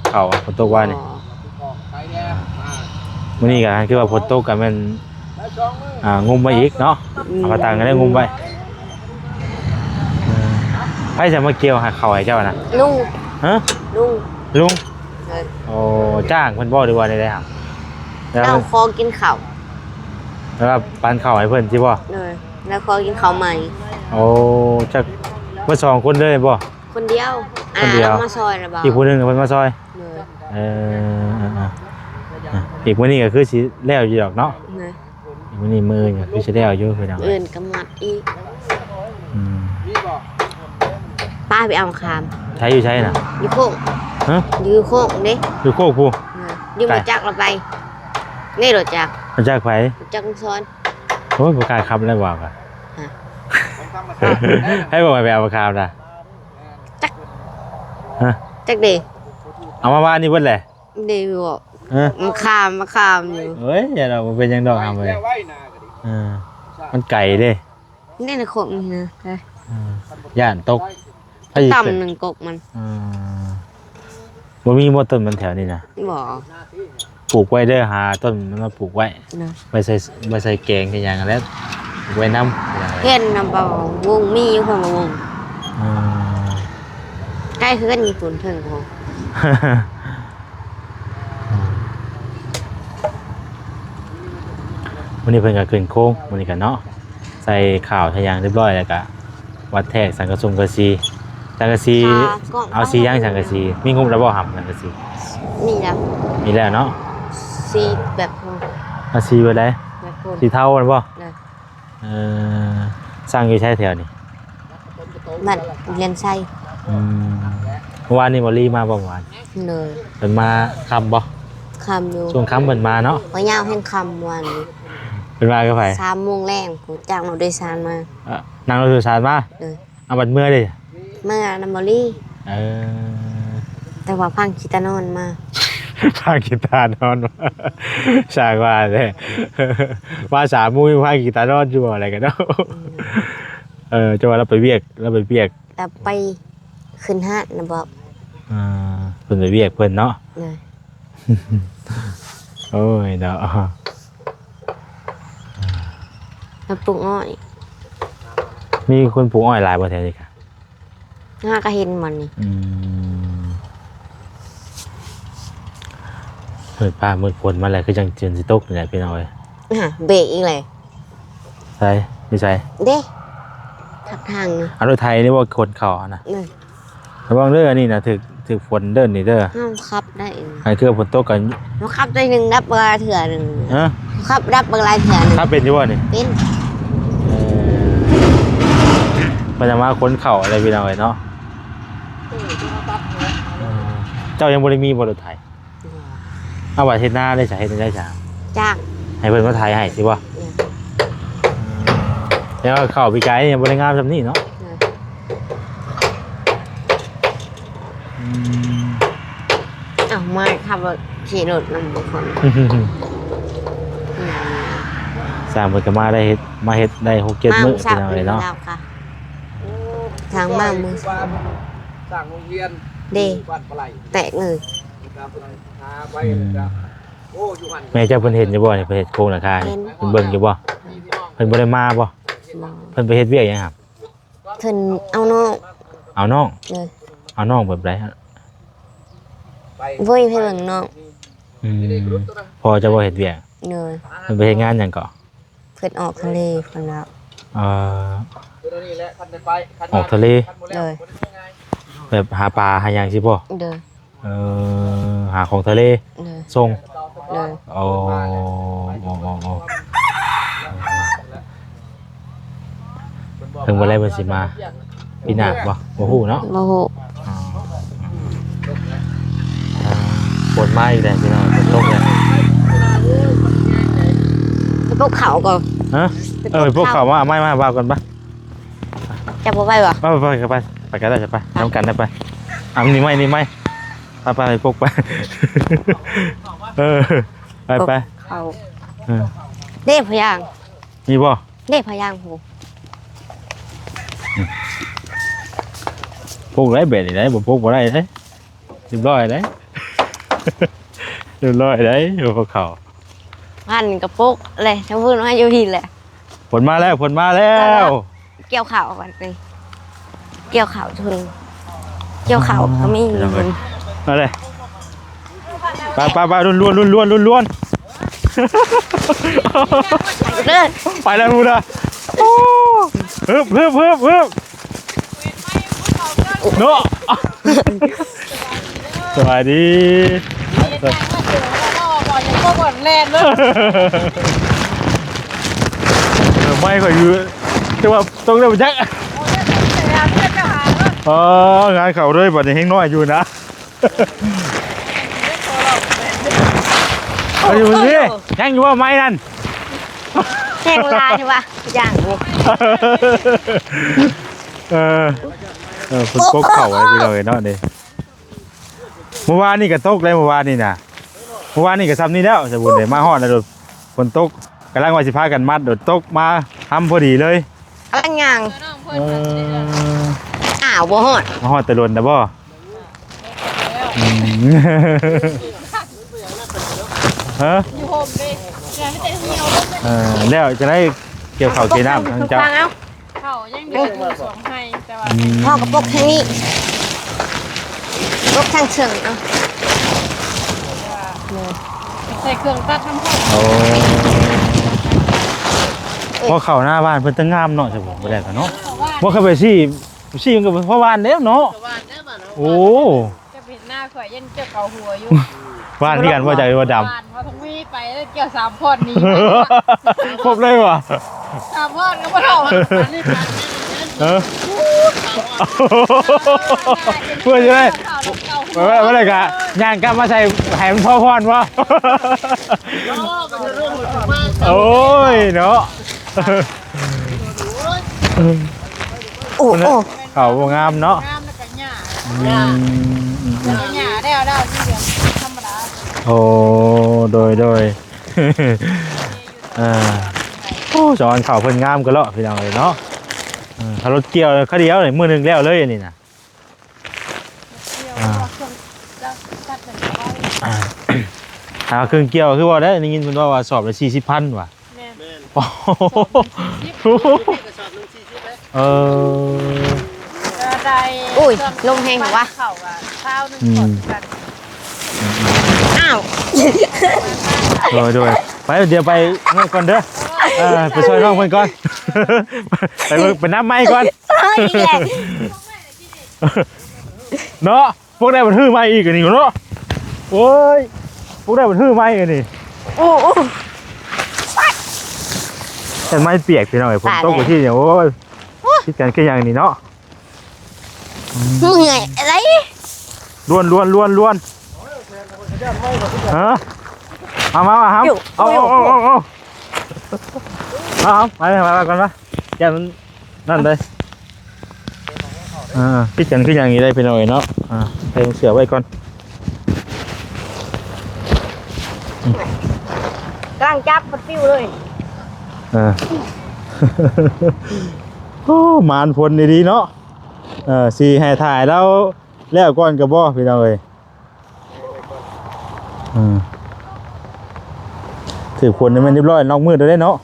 ເຂົ້າ ຝົນຕົກວານນີ້. ອໍ ມື້ນີ້ກໍຄືວ່າຝົນຕົກກໍແມ່ນ ອ່າ ງຸ່ມໄວ້ອີກເນາະ. ອືມ ເອົາຜ້າຕ່າງກໍໄດ້ງຸ່ມໄວ້. ເອີ ໃຜຈະມາກ່ຽວໃຫ້ເຂົ້າໃຫ້ເຈົ້ານະ? ລຸງ. ຮະ? ລຸງ ລຸງ. ເອີ ໂອ້ ຈ້າງເພິ່ນບໍ່ ຫຼືວ່າໃດໆ? ແລ້ວ ເຈົ້າຂໍກິນເຂົ້າ ແລ້ວປັນເຂົ້າໃຫ້ເພິ່ນຊິບໍ່? ໂດຍ ແລ້ວຂໍກິນເຂົ້າໃໝ່. ໂອ້ ຈັກ ເບິດສອງຄົນເລີຍບໍ່? ຄົນດຽວ. ຄົນດຽວ ອ່າ ເອົາມາຊ່ອຍລະບໍ່? ອີກຜູ້ໜຶ່ງເພິ່ນມາຊ່ອຍ. ໂດຍ ເອີ ເອີ ເອີ ອີກມື້ນີ້ກໍຄືຊິແລ້ວຢູ່ດອກເນາະ. ໂດຍ ອີກມື້ນີ້ ມື້ອື່ນກໍຄືຊິແລ້ວຢູ່ພີ່ນ້ອງ. ມື້ອື່ນກໍມັດອີກ. ອືມ ປ້າໄປເອົາມະຂາມ. ໃສ ຢູ່ໃສນະ? ຢູ່ໂຄກ. ຮະ? ຢູ່ໂຄກເດ້. ຢູ່ໂຄກພຸ້ນ. ໂດຍ ຢືມລົດຈັກລາວໄປ. ນີ້ລົດຈັກ. ລົດຈັກໃຜ? ລົດຈັກລຸງຊອນ. ໂອ້ຍ ບໍ່ກ້າຂັບແລ້ວວ່າ. ຮະ? ໃຜບອກໃຫ້ໄປເອົາມະຂາມນະ? ຈັກ. ຮະ? ຈັກເດ. ເອົາມາວານນີ້ເບິດແຫຼະ. ເດບໍ່? ຮະ? ມະຂາມ ມະຂາມຢູ່. ເອີຍ ຢ່າດອກ ບໍ່ເປັນຫຍັງດອກ ຫາມເອີຍ. ເອີ ມັນໄກເດ້. ນີ້ນະ ໂຄກນີ້ນະ. ເອີ ຢ້ານຕົກ. ໃຜຊິຂຶ້ນ? ຕ່ຳໜຶ່ງກົກມັນ. ເອີ ບໍ່ມີບໍ່ຕົ້ນມັນແຖວນີ້ນະ? ບໍ່. ປູກໄວ້ເດີ ຫາຕົ້ນມັນມາປູກໄວ້. ນະ ໄວ້ໃສ່ ໄວ້ໃສ່ແກງໃສ່ຫຍັງຫັ້ນແຫຼະ ໄວ້ນຳ. ເຫັນນຳບໍ່ ວົງມີຢູ່ເພິ່ນວ່າວົງ. ເອີ ໃກ້ເຮືອນຢູ່ພຸ້ນເທິງພຸ້ນ. ມື້ນີ້ເພິ່ນກໍຂຶ້ນໂຄງ ມື້ນີ້ກໍເນາະ ໃສ່ຂາວໃສ່ຫຍັງຮຽບຮ້ອຍ ແລ້ວກໍວັດແທກສັງກະສົງກະສີ ສັງກະສີ. ເອົາສີຫຍັງສັງກະສີ? ມີງົບແລ້ວບໍ່ຫຳສັງກະສີ? ມີແລ້ວ ມີແລ້ວເນາະ. ສີແບບ ເອົາສີແບບໃດ? ແບບ ສີເທົາຫັ້ນບໍ່? ເອີ ສັ່ງຢູ່ໃສແຖວນີ້? ບ້ານວຽງໄຊ. ອືມ ເມື່ອວານນີ້ບໍ່ລີມາບໍ່? ເມື່ອວານ ໂດຍ ເພິ່ນມາຄ່ຳບໍ່? ຄ່ຳຢູ່ ຊ່ວງຄ່ຳເພິ່ນມາເນາະ. ຂ້ອຍຍາວແຮງຄ່ຳວານນີ້. ເພິ່ນມາກັບໃຜ? ສາມໂມງແລງ ຜູ້ຈ້າງລົດໂດຍສານມາ. ເອີ ນັ່ງລົດໂດຍສານມາ? ໂດຍ. ເອົາບັດເມື່ອເດ້? ເມື່ອນຳບໍ່ລີ. ເອີ ແຕ່ວ່າພັງຂີ້ຕານອນມາ. ພັງຂີ້ຕານອນມາ ຊ່າງວ່າແທ້. ມາສາມໂມງຍັງພັງຂີ້ຕານອນຢູ່ບໍ່ ອະໄລກັນເນາະ. ອືມ ເອີ ເຈົ້າວ່າລາວໄປວຽກ ລາວໄປວຽກ ລາວໄປຂຶ້ນຮ້ານນະບໍ. ອ່າ ເພິ່ນໄປວຽກເພິ່ນເນາະ. ໂດຍ ໂອ້ຍເນາະ ມາປູກອ້ອຍ. ມີຄົນປູກອ້ອຍຫຼາຍບໍ່ແຖວນີ້ກະ? ຫາກະເຫັນມັນນີ້. ອືມ ມືດຟ້າມືດຝົນມາແລ້ວ ຄືຈັ່ງຊິຕົກນີ້ແຫຼະພີ່ນ້ອງເອີຍ. ອ່າ ເບຣກອີກແລ້ວ. ໃສ? ຢູ່ໃສ? ເດ້ ທາງທາງນີ້. ເອົາລົດໄຖນີ້ບໍ່ຂົນເຂົ້າຫັ້ນນະ? ເອີ ລະວັງເດີ ອັນນີ້ນະ ຖືກ ຖືກຝົນເດີນີ້ເດີ. ເຮົາຂັບໄດ້ ໃຫ້ເຄືອຝົນຕົກກໍ ເຮົາຂັບໄດ້ໜຶ່ງດັບບັກຫຼາຍເທື່ອໜຶ່ງ. ຮະ? ຂັບດັບບັກຫຼາຍເທື່ອໜຶ່ງ. ຂັບເປັນຢູ່ບໍ່ນີ້? ເປັນ. ເອີ ເພິ່ນຈະມາຂົນເຂົ້າອະໄລພີ່ນ້ອງເອີຍເນາະ. ເອີ ເຈົ້າຍັງບໍ່ໄດ້ມີບໍ່ລົດໄຖ? ບໍ່. ເອົາໄວ້ເຮັດນາໄດ້ສະ ເຮັດໄດ້ສະ? ຈ້າງ ໃຫ້ເພິ່ນມາໄຖໃຫ້ຊິບໍ່? ອືມ ແຕ່ວ່າເຂົ້າປີກາຍນີ້ຍັງບໍ່ໄດ້ງາມສ່ຳນີ້ເນາະ. ເອີ ອືມ ເອົາ ມາຂັບລົດ ຂີ່ລົດນຳບາງຄົນ. ຊ່າງເພິ່ນກໍມາໄດ້ເຮັດ ມາເຮັດໄດ້ຫົກເຈັດມື້ ມາເຊົ້າ ພີ່ນ້ອງເອີຍເນາະ. ໂອ້ ທາງມາມື້ ສ້າງໂຮງຮຽນ ເດ້ ບ້ານປະໄຫຼ ແຕກເລີຍ. ອືມ ແມ່ເຈົ້າເພິ່ນເຫັນຢູ່ບໍ່ນີ້? ເພິ່ນເຮັດໂຄງຫຼັງຄານີ້ ເຫັນ ເພິ່ນເບິ່ງຢູ່ບໍ່? ເຫັນ. ບໍ່. ເພິ່ນບໍ່ໄດ້ມາບໍ່? ບໍ່. ເພິ່ນໄປເຮັດວຽກຫຍັງຫັ້ນ? ເພິ່ນເອົານ້ອງ. ເອົານ້ອງ? ໂດຍ. ເອົານ້ອງແບບໃດ? ບໍ່ມີໃຜເບິ່ງນ້ອງ. ອືມ ພໍ່ເຈົ້າບໍ່ເຮັດວຽກ? ໂດຍ. ເພິ່ນໄປເຮັດງານຫຍັງເກາະ? ເພິ່ນອອກທະເລເພິ່ນວ່າ. ເອີ ອອກທະເລ? ໂດຍ. ແບບຫາປາຫາຫຍັງຊີ້ບໍ່? ໂດຍ. ເອີ ຫາຂອງທະເລ. ໂດຍ. ສົ່ງ. ໂດຍ. ໂອ້ ໂອ້ ໂອ້ ໂອ້ ເພິ່ນບໍ່ໄດ້ ເພິ່ນຊິມາປີໜ້າບໍ່? ບໍ່ຮູ້ເນາະ. ບໍ່ຮູ້. ອໍ ອ່າ ຝົນມາອີກແລ້ວພີ່ນ້ອງ ຝົນຕົກແລ້ວ. ໄປປົກເຂົ້າກ່ອນ. ຮະ? ໄປປົກເຂົ້າ. ເອີ ໄປປົກເຂົ້າ ມາ ມາ ມາ ວ່າກ່ອນປະ. ເຈົ້າບໍ່ໄປບໍ່? ໄປ ໄປ ໄປ ໄປ ໄປກໍໄດ້ ໄປນຳກັນໄດ້ ໄປ. ອ່າ ນີ້ໄມ້ ນີ້ໄມ້ ໄປ ໄປ ໄປປົກໄປ. ເອີ ໄປ ໄປ ເຂົ້າ. ເອີ ເດ້ພະຍາງ ມີບໍ່? ເດ້ພະຍາງ ໂຫ ປົກໄດ້ແບບນີ້ໄດ້ ບໍ່ປົກບໍ່ໄດ້ເດ້. ຮຽບຮ້ອຍເດ້ ຮຽບຮ້ອຍເດ້ ພວກເຂົາ. ພັນກະປົກແຫຼະ ທາງພຸ້ນມາຢູ່ພີ້ແຫຼະ. ຝົນມາແລ້ວ ຝົນມາແລ້ວ. ກ່ຽວເຂົ້າບັດນີ້ ກ່ຽວເຂົ້າທຸ່ນ ກ່ຽວເຂົ້າກໍມີ. ອໍ ພີ່ນ້ອງເອີຍ ມາເລີຍ ໄປໆໆ ລຸ້ນໆໆໆ ລຸ້ນໆ. ເດີ ໄປແລ້ວພຸ້ນນະ. ໂອ້ ຮຶບໆໆໆ ເນາະ. ສະບາຍດີ. ເອີ ໄມ້ຂ້ອຍຢູ່ ແຕ່ວ່າຕົກແລ້ວບໍ່ຈັກ. ອໍ ງານເຂົ້າເລີຍ ບັດນີ້ແຮງນ້ອຍຢູ່ນະ. ເອີ ຢູ່ນີ້ ຍັງຢູ່ບໍ່ໄມ້ນັ້ນ? ແຮງຫຼາຍວ່າ ຢ່າງນີ້. ເອີ ເອີ ຝົນຕົກເຂົ້າໄວ້ ພີ່ນ້ອງເອີຍເນາະນີ້. ເມື່ອວານນີ້ກໍຕົກເດ້ ເມື່ອວານນີ້ນະ ເມື່ອວານນີ້ກໍຊ່ຳນີ້ແລ້ວ ສະບຸນເດ້. ມາຮອດແລ້ວໂດດຝົນຕົກ ກຳລັງວ່າຊິພາກັນມັດ ໂດດຕົກມາຫ້ຳພໍດີເລີຍ. ກຳລັງຍ່າງ ເອີ ອ້າວ ບໍ່ຮອດ ມາຮອດແຕ່ດົນນະບໍ່? ອືມ ຮະ? ຢູ່ໂຮມເດ້ ເອີ ແລ້ວຈັ່ງໃດ ກ່ຽວເຂົ້າກ່ຽວນ້ຳທາງເຈົ້າ? ເຂົ້າຍັງເຫຼືອຢູ່ສອງໄຮ່ ແຕ່ວ່າ ອືມ ພໍ່ກໍປົກທາງນີ້ ປົກທາງເທິງ. ເອົາ ໃສ່ເຄື່ອງຕັດນຳພໍ່. ໂອ້ ພໍເຂົ້າໜ້າບ້ານເພິ່ນຕະງາມເນາະ ສະບໍ່ໄດ້ກະເນາະ. ບໍ່ເຄີຍໄປຊີ້ ຊີ້ມັນກໍພໍຫວ່ານແລ້ວເນາະ. ໂອ້ ຈະເຫັນໜ້າຂ້ອຍ ຢ້ານເຈົ້າເກົາຫົວຢູ່. ຫວ່ານຄືກັນບໍ່? ເຈົ້າວ່າດຳ. ຫວ່ານ ເພາະທັງມີໄປແລ້ວ ກ່ຽວສາມພອນນີ້ ຄົບເລີຍຫວາ? ສາມພອນກໍບໍ່ເທົ່າ ເອີ ເພື່ອຈະໄດ້ ບໍ່ໄດ້ ບໍ່ໄດ້ກະຍ່າງກັບມາໃສ່ໃຫ້ມັນພໍພອນບໍ່? ໂອ້ຍເນາະ. ໂອ້ ໂອ້ ເຂົາບໍ່ງາມເນາະ. ງາມແລ້ວກໍຫຍ້າ ອືມ ຫຍ້າ ແລ້ວກໍຫຍ້າແລ້ວໆ ທີ່ເຫຼືອທຳມະດາ. ໂອ້ ໂດຍ ໂດຍ ເອີ ໂອ້ ສອນເຂົາເພິ່ນງາມກະເລາະ ພີ່ນ້ອງເອີຍເນາະ. ເອີ ຖ້າລົດກ່ຽວຄາວດຽວນີ້ ມື້ໜຶ່ງແລ້ວເລີຍອັນນີ້ນະ. ອ່າ ອ່າ ຖ້າເຄື່ອງກ່ຽວຄືວ່າໄດ້ ໄດ້ຍິນເພິ່ນເວົ້າວ່າສອບລະສີ່ສິບພັນວ່າ. ແມ່ນ ແມ່ນ ໂອ້ໂຫ ກະສອບໜຶ່ງສີ່ສິບເດ້. ເອີ ກໍໄດ້ ໂອ້ຍ ລົມແຮງຫວາ ເຂົ້າກະຊາວໜຶ່ງ ອືມ ກະສິບພັນ. ອ້າວ ໂດຍ ໂດຍ ໄປ ດຽວໄປນັ້ນກ່ອນເດີ ເອີ ໄປຊ່ອຍນ້ອງເພິ່ນກ່ອນ ໄປເບິ່ງ ໄປນຳໄມ້ກ່ອນ ເອີ ເນາະ. ພວກໄດ້ບັນທຶໃໝ່ອີກອັນນີ້ເນາະ. ໂອ້ຍ ພວກໄດ້ບັນທຶໃໝ່ອັນນີ້. ໂອ້ ໂອ້ ແຕ່ໄມ້ປຽກພີ່ນ້ອງເອີຍ ຝົນຕົກ ຕາຍແລ້ວ ໄປທີ່ນີ້. ໂອ້ຍ ໂອ້ຍ ຜິດກັນຄືຫຍັງນີ້ເນາະ. ເມື່ອຍໄດ໋. ລວນ ລວນ ລວນ ລວນ. ເອີ ເອົາ ມາ ມາ ເອົາ ເອົາ ເອົາ ເອົາ ເອົາ ເອົາ ໄປ ໄປ ໄປກ່ອນ ມາ ຢ່າມັນ ນັ້ນເດ້. ອ່າ ຜິດກັນຄືຫຍັງນີ້ໄດ໋ພີ່ນ້ອງເອີຍເນາະ. ອ່າ ໃສ່ເສື້ອໄວ້ກ່ອນ. ກຳລັງຈັບມັນປິວເລີຍ. ເອີ ໂອ້ ໝານຝົນດີໆເນາະ. ເອີ ຊິໃຫ້ຖ່າຍແລ້ວ ແລ້ວກ່ອນກໍບໍ່ ພີ່ນ້ອງເອີຍ. ເອີ ຖືກຝົນນີ້ແມ່ນຮຽບຮ້ອຍ ນອກມືດແລ້ວເດ້ເນາະ.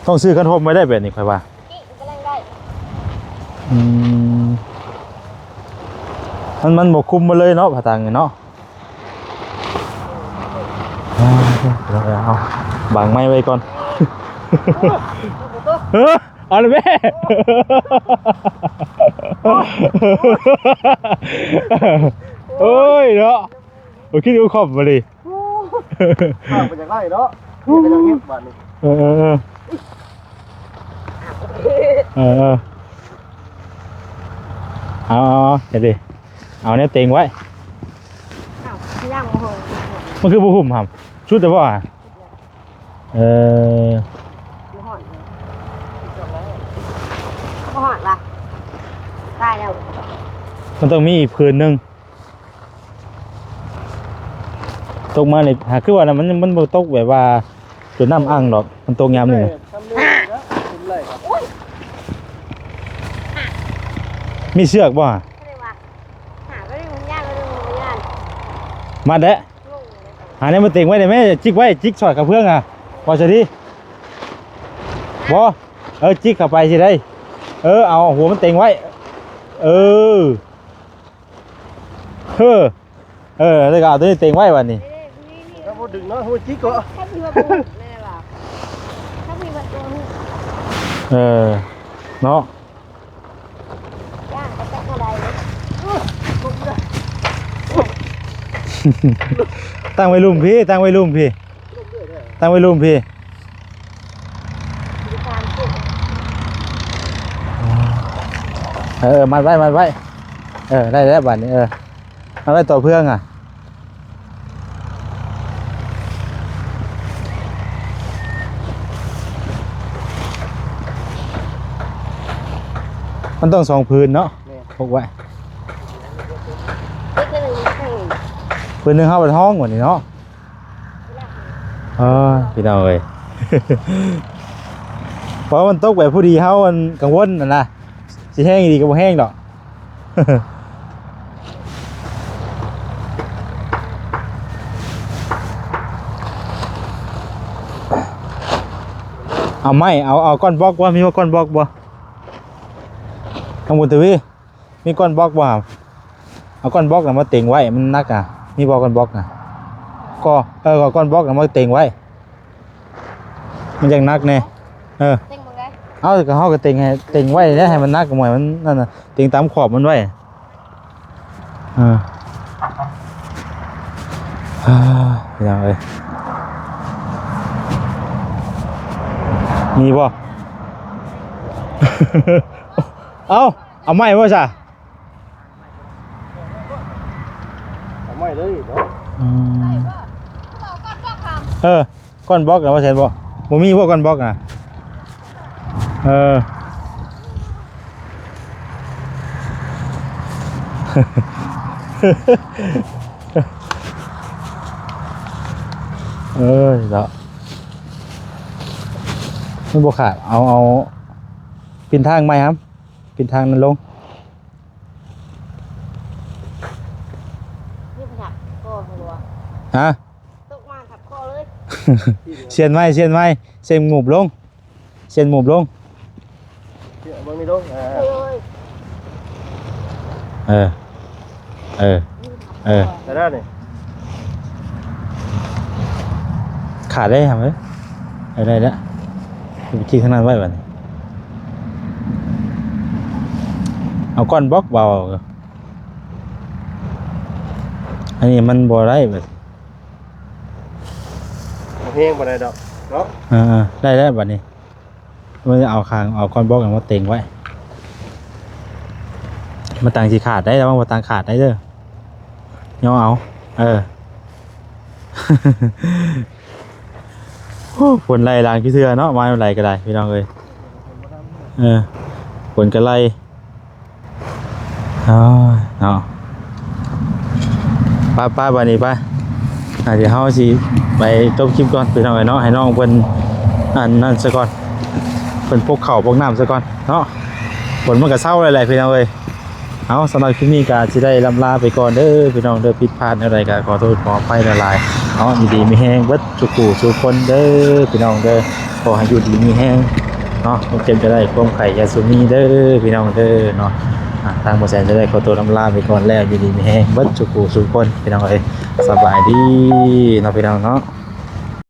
ຕ້ອງຊື້ຄັນຮົ່ມໄວ້ໄດ້ແບບນີ້ຂ້ອຍວ່າ. ອືມ ມັນ ມັນບໍ່ຄຸມມາເລີຍເນາະ ຜ້າຕ່າງນີ້ເນາະ. ເອົາ ບັງໄມ້ໄວ້ກ່ອນ. ເອີ ເອົາລະແມ່. ໂອ້ຍເນາະ ບໍ່ຄິດວ່າຂອບບໍ່ດີ. ໂອ້ ຂ້າໄປຈາກໄລ່ເນາະ ນີ້ກໍຍັງເຮັດບາດນີ້. ເອີ ເອີ ເອີ ເອີ ເອີ ເອົາ ເອົາ ເອົາ ເຮັດດິ ເອົາແນວເຕັງໄວ້. ອ້າວ ຍັງບໍ່ເຮີ້ຍ ມັນຄືບໍ່ຫຸ້ມຫຳ ຊຸດແຕ່ບໍ່ຫາ? ເອີ ບໍ່ຮອດເລີຍ ບໍ່ຮອດລະ ຕາຍແລ້ວ ມັນຕ້ອງມີອີກຜືນໜຶ່ງ. ຕົກມານີ້ ຫາ ຄືວ່ານະ ມັນ ມັນບໍ່ຕົກແບບວ່າຈົນນ້ຳອັ່ງດອກ ມັນຕົກຍາມນີ້ນະ. ມີເຊືອກບໍ່? ມັດແຫຼະ. ຫາແນວມາເຕັງໄວ້ໄດ້ແມ້ ຈິກໄວ້ ຈິກສອດຂາເຟືອງອະ ບໍ່ຊະດີ. ບໍ່ ເອີ ຈິກເຂົ້າໄປຊິໄດ້. ເອີ ເອົາຫົວມັນເຕັງໄວ້. ເອີ ເອີ ເອີ ແລ້ວກໍເອົາຕົວນີ້ເຕັງໄວ້ບາດນີ້. ຖ້າບໍ່ດຶງເນາະ ຫົວຈິກເກາະ. ເອີ ເນາະ. ຕັ້ງໄວ້ລຸ່ມພີ້ ຕັ້ງໄວ້ລຸ່ມພີ້ ຕັ້ງໄວ້ລຸ່ມພີ້. ເອີ ມັດໄວ້ ມັດໄວ້. ເອີ ໄດ້ແລ້ວບາດນີ້. ເອີ ມັດໄວ້ຕໍ່ເຟືອງອະ. ມັນຕ້ອງສອງຜືນເນາະ. ແມ່ນ ປົກໄວ້ ຜືນໜຶ່ງເຮົາໄປທ້ອງບັດນີ້ເນາະ. ເອີ ພີ່ນ້ອງເອີຍ ເພາະມັນຕົກແບບພໍດີ ເຮົາອັນກັງວົນຫັ້ນນະ ຊິແຮງອີ່ຫຼີກໍບໍ່ແຮງດອກ. ເອົາໄມ້ ເອົາ ເອົາກ້ອນບລັອກບໍ່? ມີບໍ່ກ້ອນບລັອກບໍ່? ທາງບຸນທະວີ ມີກ້ອນບລັອກບໍ່? ເອົາກ້ອນບລັອກນະມາເຕັງໄວ້ ມັນໜັກອະ. ມີບໍ່ກ້ອນບລັອກນະ? ກໍ ເອີ ເອົາກ້ອນບລັອກນະມາເຕັງໄວ້ ມັນຈັ່ງໜັກແດ່. ເອີ ເຕັງບໍ່ໄດ້. ເອົາ ກໍເຮົາກໍເຕັງໃຫ້ ເຕັງໄວ້ແຫຼະ ໃຫ້ມັນໜັກ ໝ່ວຍມັນນັ້ນນະ ເຕັງຕາມຂອບມັນໄວ້. ເອີ ເອີ ພີ່ນ້ອງເອີຍ ມີບໍ່? ເອົ້າ ເອົາໄມ້ບໍ່ຊະ? ເອົາໄມ້ເລີຍເນາະ. ອືມ ເອີ ກ້ອນບລັອກນະວ່າຊັ້ນບໍ່? ບໍ່ມີບໍ່ກ້ອນບລັອກນະ? ເອີ ເອີ ເນາະ ມັນບໍ່ຂາດ. ເອົາ ເອົາ ປິ່ນທາງໃໝ່ຫຳ ປິ່ນທາງນັ້ນລົງ. ນີ້ມັນຫຍັງ? ກໍບໍ່ຮູ້ວ່າ ຮະ? ຕົກມາທັບຄໍເລີຍ. ສຽນໄວ້ ສຽນໄວ້ ສຽນໝູບລົງ ສຽນໝູບລົງ. ເບິ່ງນີ້ດູ. ເອີ ເອີ ເອີ ໄດ້ແລ້ວນີ້ ຂາດໄດ້ຫຳເອີຍ. ເອີ ໄດ້ແລ້ວ ໄປຄິດທາງນັ້ນໄວ້ບາດນີ້. ເອົາກ້ອນບລັອກເບົາ. ອັນນີ້ມັນບໍ່ໄດ້ບັດ ແຮງບໍ່ໄດ້ດອກເນາະ. ເອີໆ ໄດ້ແລ້ວບັດນີ້ ມັນເອົາຄາງ ເອົາກ້ອນບລັອກມາເຕັງໄວ້. ມາຕັ້ງຊິຂາດໄດ້ ລະວັງວ່າຕັ້ງຂາດໄດ້ເດີ. ຍໍເອົາ ເອີ. ໂອ້ ຝົນໄລ່ຫຼັງຄືເທື່ອເນາະ ມາຍາມໃດກໍໄດ້ພີ່ນ້ອງເອີຍ. ເອີ ຝົນກໍໄລ່ ໂອ້ຍເນາະ. ໄປໆ ບາດນີ້ໄປ ອ່າ ດຽວເຮົາຊິໄປຈົບຄລິບກ່ອນພີ່ນ້ອງເອີຍເນາະ ໃຫ້ນ້ອງເພິ່ນອັນນັ້ນຊະກ່ອນ ເພິ່ນປົກເຂົ້າປົກນ້ຳຊະກ່ອນເນາະ. ຝົນມັນກໍເຊົາແລ້ວແຫຼະພີ່ນ້ອງເອີຍ. ເອົາ ສຳລັບຄລິບນີ້ກໍຊິໄດ້ລ່ຳລາໄປກ່ອນເດີພີ່ນ້ອງເດີ. ຜິດພາດແນວໃດກໍຂໍໂທດຂໍອະໄພຫຼາຍໆເນາະ. ຢູ່ດີມີແຮງເບິດທຸກຜູ້ທຸກຄົນເດີພີ່ນ້ອງເດີ. ຂໍໃຫ້ຢູ່ດີມີແຮງເນາະ ຄວາມເຈັບຢ່າໄດ້ ຄວາມໄຂ້ຢ່າສູ່ມີເດີພີ່ນ້ອງເດີເນາະ. ອ່າ ທາງບໍ່ແສນຈະໄດ້ຂໍຕົວລ່ຳລາໄປກ່ອນແລ້ວ. ຢູ່ດີມີແຮງເບິດສູ່ຜູ້ສູ່ຄົນພີ່ນ້ອງເອີຍ. ສະບາຍດີເນາະພີ່ນ້ອງເນາະ.